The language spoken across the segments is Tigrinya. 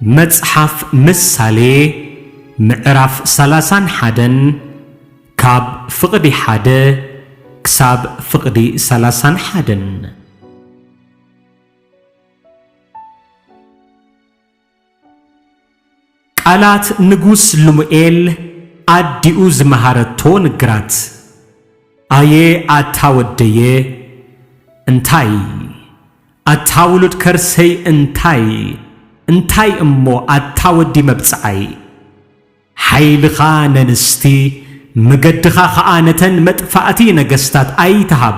መጽሓፍ ምሳሌ ምዕራፍ ሰላሳን ሓደን ካብ ፍቕዲ ሓደ ክሳብ ፍቕዲ ሰላሳን ሓደን። ቃላት ንጉስ ልሙኤል ኣዲኡ ዝመሃረቶ ንግራት። ኣየ ኣታ ወደየ፣ እንታይ ኣታ ውሉድ ከርሰይ፣ እንታይ እንታይ እሞ ኣታ ወዲ መብጽዓይ። ሓይልኻ ነንስቲ፣ መገድኻ ኸኣ ነተን መጥፋእቲ ነገስታት ኣይትሃብ።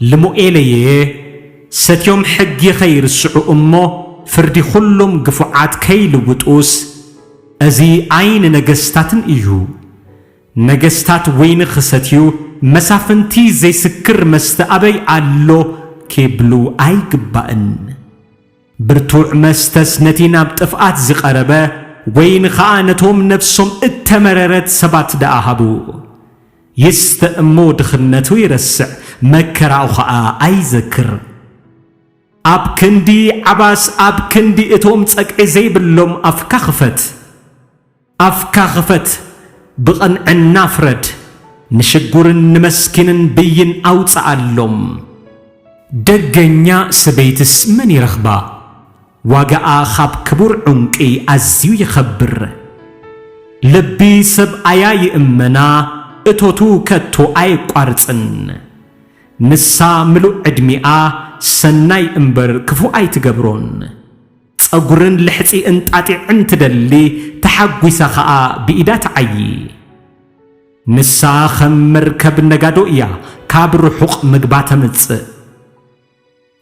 ልሙኤለየ፣ ሰትዮም ሕጊ ኸይርስዑ እሞ ፍርዲ ኹሎም ግፉዓት ከይልውጡስ፣ እዚ ዓይኒ ነገስታትን እዩ። ነገስታት ወይኒ ክሰትዩ፣ መሳፍንቲ ዘይስክር መስተ ኣበይ ኣሎ ኪብሉ ኣይግባእን። ብርቱዕ መስተስ ነቲ ናብ ጥፍኣት ዝቐረበ፣ ወይኒ ኸኣ ነቶም ነፍሶም እተመረረት ሰባት ደኣ ሃቡ። ይስተ እሞ ድኽነቱ ይረስዕ፣ መከራኡ ኸኣ ኣይዘክር። ኣብ ክንዲ ዓባስ፣ ኣብ ክንዲ እቶም ጸግዒ ዘይብሎም ኣፍካ ክፈት። ኣፍካ ክፈት፣ ብቕንዕና ፍረድ፣ ንሽጉርን ንመስኪንን ብይን ኣውጽኣሎም። ደገኛ ሰበይትስ መን ይረኽባ? ዋጋኣ ኻብ ክቡር ዑንቂ ኣዝዩ ይኸብር። ልቢ ሰብኣያ ይእመና፣ እቶቱ ከቶ ኣየቋርጽን። ንሳ ምሉእ ዕድሚኣ ሰናይ እምበር ክፉእ ኣይትገብሮን። ጸጉርን ልሕጺ እንጣጢዕ እንትደሊ፣ ተሓጒሳ ኸኣ ብኢዳ ትዓዪ። ንሳ ኸም መርከብ ነጋዶ እያ፣ ካብ ርሑቕ ምግባ ተምጽእ።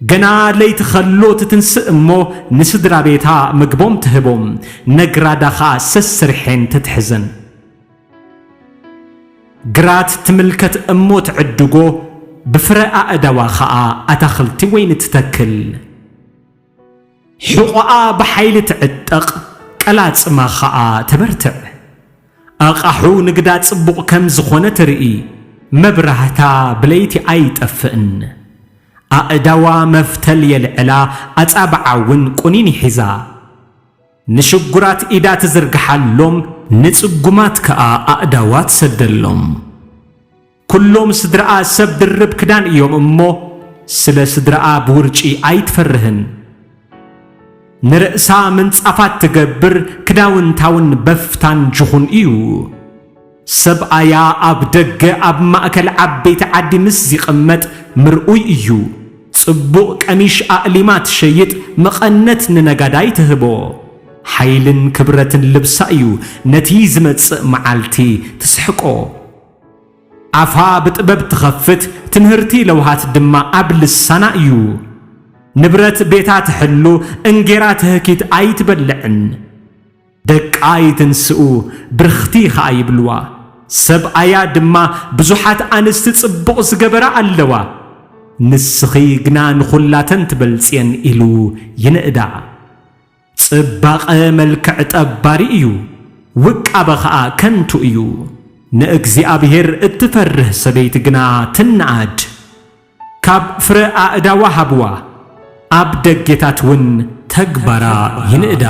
ገና ለይቲ ኸሎ ትትንስእ እሞ፣ ንስድራ ቤታ ምግቦም ትህቦም፣ ነግራዳ ኸኣ ሰስርሔን ትትሕዘን። ግራት ትምልከት እሞ ትዕድጎ፣ ብፍረ ኣእዳዋ ኸኣ ኣታኽልቲ ወይኒ ትተክል። ሕቖኣ ብሓይሊ ትዕጠቕ፣ ቀላጽማ ኸኣ ተበርትዕ። ኣቓሑ ንግዳ ጽቡቕ ከም ዝኾነ ትርኢ፣ መብራህታ ብለይቲ ኣይጠፍእን። ኣእዳዋ መፍተል የልዕላ፣ ኣጻብዓ እውን ቁኒን ይሒዛ። ንሽጉራት ኢዳ ትዝርግሓሎም፣ ንጽጉማት ከኣ ኣእዳዋ ትሰደሎም። ኩሎም ስድራኣ ሰብ ድርብ ክዳን እዮም እሞ፣ ስለ ስድራኣ ብውርጪ ኣይትፈርህን። ንርእሳ ምንጻፋት ትገብር፣ ክዳውንታውን በፍታን ጅኹን እዩ። ሰብኣያ ኣብ ደገ ኣብ ማእከል ዓበይቲ ዓዲ ምስ ዚቕመጥ ምርኡይ እዩ። ጽቡቕ ቀሚሽ ኣእሊማ ትሸይጥ፣ መቐነት ንነጋዳይ ትህቦ። ሓይልን ክብረትን ልብሳ እዩ፣ ነቲ ዝመጽእ መዓልቲ ትስሕቆ። ኣፋ ብጥበብ ትኸፍት፣ ትምህርቲ ለውሃት ድማ ኣብ ልሳና እዩ። ንብረት ቤታ ትሕሉ፣ እንጌራ ትህኪት ኣይትበልዕን። ደቃ ይትንስኡ፣ ብርኽቲ ኸኣ ይብልዋ። ሰብኣያ ድማ ብዙሓት ኣንስቲ ጽቡቕ ዝገበራ ኣለዋ፣ ንስኺ ግና ንኹላተን ትበልጽየን ኢሉ ይንእዳ። ጽባቐ መልክዕ ጠባሪ እዩ፣ ውቃበ ኸኣ ከንቱ እዩ። ንእግዚኣብሔር እትፈርህ ሰበይቲ ግና ትነኣድ። ካብ ፍረ ኣእዳዋ ሃብዋ፣ ኣብ ደጌታት እውን ተግባራ ይንእዳ።